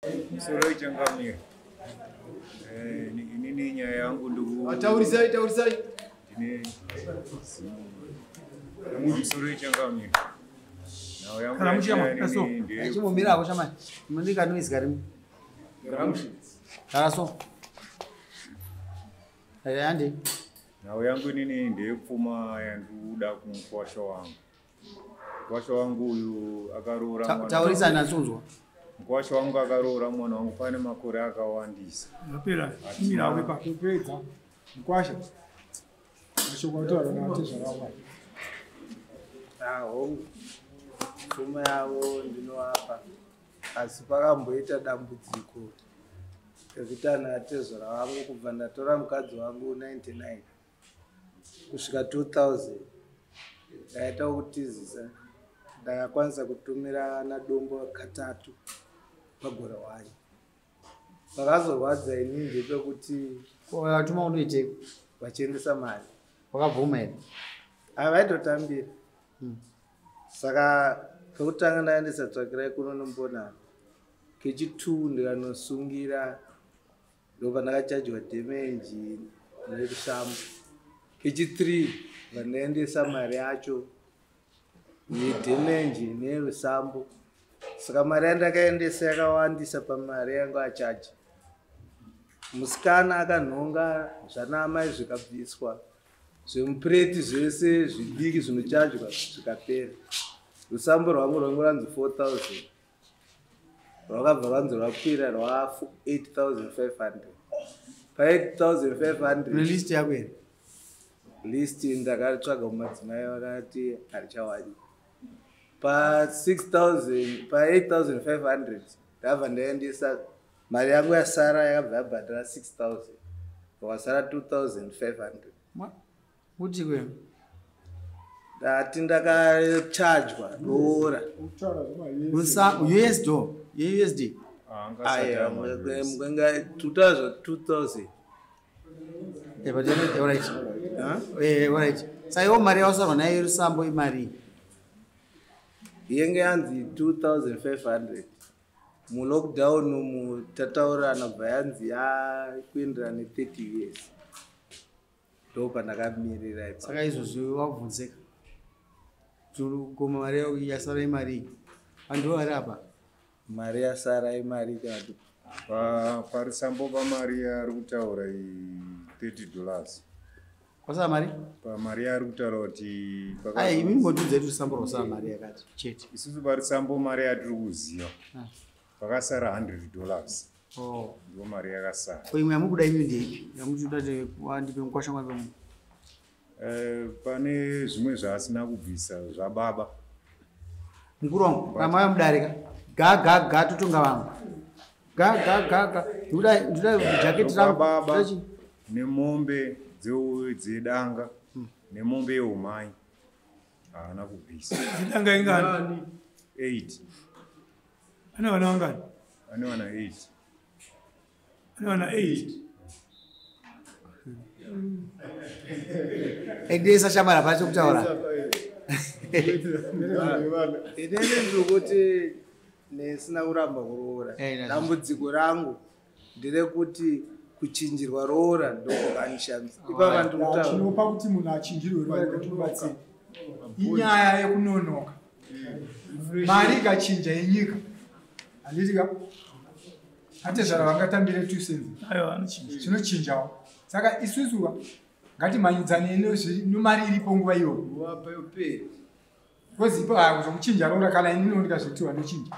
Musoro ichangamira. Inini nyaya yangu ndiku Taurisai, taurisai. Ndine musoro ichangamira. Nhau yangu Kana muchiyamwa, yanyaya kaso. inini ndeye- Chimbomira shamani. Mundika noise karimu. Gara so. Andi. Nhau yangu inini ndeyepfuma yandikuda kumukwasha wangu. Mukwasha wangu uyu akaroora mwana. Taurisa nasunzwa. Mukwasha wangu akaroora mwana wangu pane makore akawandisa. Yapera, imira awe pa. Topedza mukwasha mashoko ataura naatezvara wako. Hongu, pfuma yavo ndinovapa, asi pakamboita dambudziko rekuti ana atezvara vangu kubva ndatora mukadzi wangu 99 kusvika 2000 ndaita kutizisa, ndakakwanisa kutumira nadombo katatu pagore wani. Pakazorwadza inini ndepekuti Watuma unoitei? Vachiendesa mari. Wakabvuma here? Havaitotambira. Saka pekutanga ndaendesa tsvakirai kuno nombonana, kechi2 ndikanosungira, ndopandakachajwa dhemenji nerusambo. Kechi3 vandaendesa mari yacho nedhemenji nerusambo. Saka mari yandakaendesa yakawandisa pamari yangu achaja. Musikana akanhonga zvanaamai zvikabviswa, zvemupureti zvese zvidiki zvinochajwa zvikapera. Rusambo rwangu rwangu rwanzi 4000 rwakabva rwanzi rwakwira rwa 8500. Pa 8500 Une list yako here? List ndakaritsvaga mumadzimai, vakati harichawani. Pa 6000, pa 8500 ndabva ndaendesa mari yangu yasara, yakabva yabhadhara 6000, wakasara 2500. Kuti kwe? Ndati ndakachajwa roora. Ukutaura zvemaUS. US do. USD. Haangasati ama-US. Aiwa, tutaura zva 2000. But all right. Huh? All right. Saka iwo mari yawasarwa nayo yerusambo imari. Yenge yanzi 2500 mulockdown umu tataurana, bva yanzi yakuenderana ne30 years, ndo pandakamirira ipapo. Saka izvozvo wabvunzeka. Goma mari yako yasara imari. Vanhu vari apa. Mari yasara imari kana kuti Parusambo pamari yaari kutaura iyi $30. Kwasara mari? Pamari yaari kutaura kuti Ai, imi mbotiudza kuti rusambo rwasara mari yakati chete. Isusu parusambo mari yatiri kuziva Ah. pakasara $100. Oh. Ndiyo mari yakasara. Ko imwe yamukuda imi ndeipi? Yamuchida kuti wandipe mukwasha wangu. Pane zvimwe zvaasina kubvisa zvababa. Mukuru wangu, kana mauya mudarika. Ga ga ga totonga vamwe. Ga ga ga ga. Ndikuda jaketi rangu. Baba Ndikuda chii? Nemombe dzedanga nemombe yeumai haana kubvisa. Zidanga ingani? 8. Ane vana vangani? Ane vana 8. Ane vana 8. Endesa shamara pacho kutaura. Inini ndiri nesina kuramba kuroora. Eh, Dambudziko rangu nderekuti kuchinjirwa roora ndokwakanishamisa ipapa ndikutaura. Chinopa kuti munhu achinjirwe roora ngatimubatsire inyaya yekunonoka. Mari ikachinja yenyika, handiti ka atezvara vangatambire 2 cents? Aiwa, anochinja. Zvinochinjawo. Saka isusu ka ngatimhanyidzane nemari iripo nguva iyoyo. Wapa yopera. Because ipo aya kuzokuchinja roora, kana inini ndikazvitiwa ndochinja,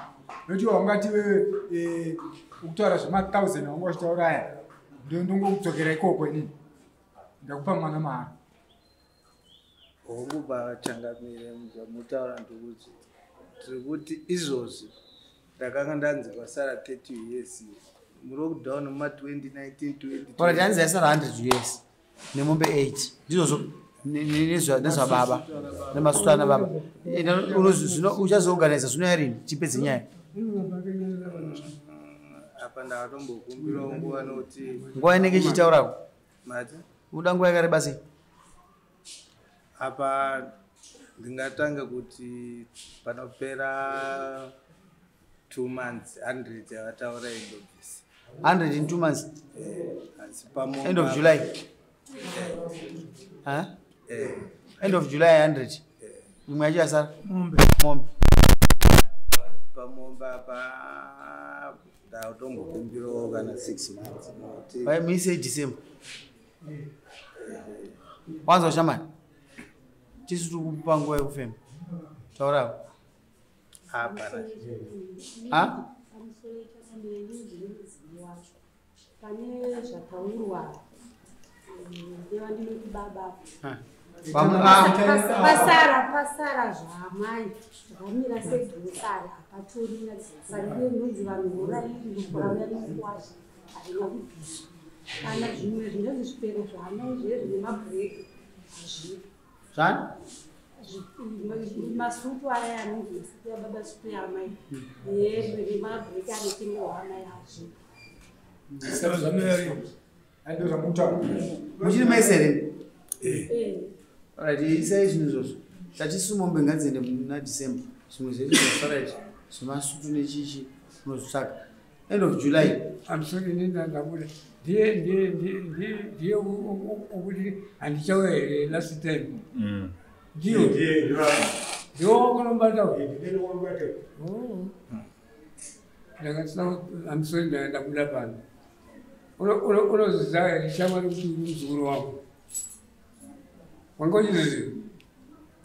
nokuti waungati wewe ukutaura zvema1000 wanga uchitaura aya, ndongokudzokera ikoko, inini ndakupa mwana mahara. Hongu, pachangamire, zvamutaura ndikuti tiri kuti izvozvi ndakanga ndanzi kwasara 30 years mulockdown muma2019 20. Ora yanzi yasara 100 US nemombe 8. Ndizvozvo nezvababa nemasutu ana baba. Zvino uchazoorganiza zvino yarini chipedze nyaya. Apa ndakatombokumbirawo nguva nokuti Nguva inenge ichitaurako. Mati? Uda nguva yakareba sei? Apa ndingatanga kuti panopera 2 months 100 yavataura indobvisa. 100 in 2 months. Asi pamombe End of July. Huh? End of July 100. Imwe yacho yasara. Mombe. Mombe. Pamombe apa ndatombokumbirawo kana 6 months nokuti Vai muise December. Wanzwa shamani. Tisu tiri kupa nguva yekufema. Taurawo. Hapana. Ha? Pane zvataurwa nevandinoti baba. Ha. Pasara zvaamai zvakamira segirosari, hapatorina sari renonzi vanhu vorairauya nekuwasha harina kubviswa, kana zvimwe zvinonzi zvipfeko zvaamai zviye zvine mabhureki hazvipo. Zvani? Masutu aya anonzi masutu yababa, sutu yaamai, hembe nemabhureki anotengerwa amai hazvipo. Saka zvinoyari. Ndo zvamutaura. Muchiri maisere? Eh. Alright, isai zvinhu izvozvo. Tatisu mombe ngadziende muna December. Zvimwe zvese zvasara izvi zvemasutu nechichi unozvitsvaka. End of July. I'm sorry, inini ndabuda. Ndiye ndiye ndiye ndiye ndiye ukuti handichauya here last time? Ndiyo. Ndiwo wakunombata uyu. Oh. Ndakasina, I'm sorry, ndabuda pano. Unoziva here shamwari kuti uri muzukuru wangu? Wanga uchiziziva?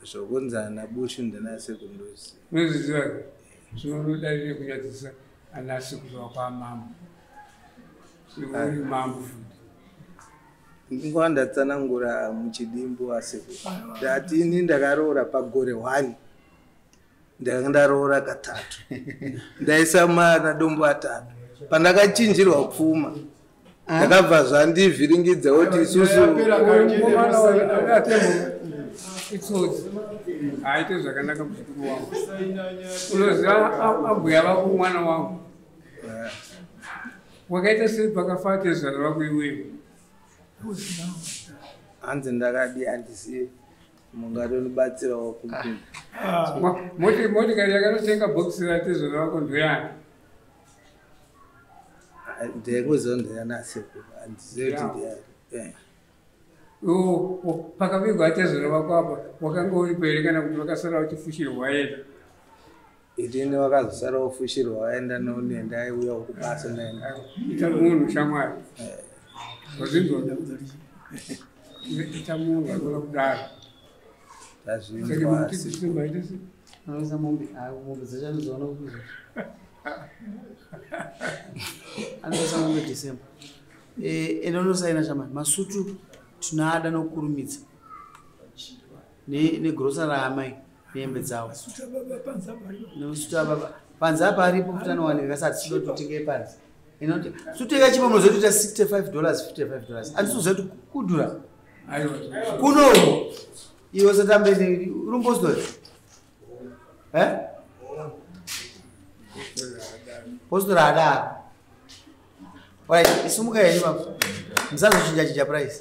Zvokunzi ana Bushu ndinasekundoziva. Unoziziva here? Zvino unodarire kunyadzisa ana sekuru wako amambo. Uri mambo futi. Ndinguva ndatsanangura muchidimbu asekuru. Ndati ini ndakaroora pagore 1. Ndanga ndaroora katatu. Ndaisa mana dombo atatu. Pandakachinjirwa pfuma, ndakabva zvandivhiringidza kuti isusu Itsotsi. Haite zvakanaka muzukuru wangu. Unoziva ambuya vako mwana wangu. Wakaita sei pakafa tezvara vako iwewe? Hanzi ndakadi handizivi, mungatonibatsirawo kupinda. Motikari yakatotenga bhokisi ratezvara vako ndoyani? Ndekuzondeyana sekuru, handizivi kuti ndeyani. Pakavigwa tezvara vako apa wakanga uripo here kana kuti vakasara vachifushirwa waenda? Inini vakazosara vofushirwa vaenda nonenda aiuya kubasa naenda. Ita munhu shamwari. Wazvinzwa? Ita munhu akona kudaro. Tazvinzwa asi. Unoisa mombe, mombe dzacho anozoona kuizvo. Anoisa mombe December. Ende unosaina shamani. Masutu tinoada nokukurumidza. Negrosa raamai nehembe dzavo. Nesutu ababa. Panze apa aripo futi anowanika kasi hatisi kuda kuti titenge panze. Inoti sutu yakachipa munozotoita $65, $55. Handisi kuziva kuti kudhura. Kuno iwe usatambe uri mupostori? Eh? Postori adaro. Alright, isimuka henyu baba. Musazochinja chinja price.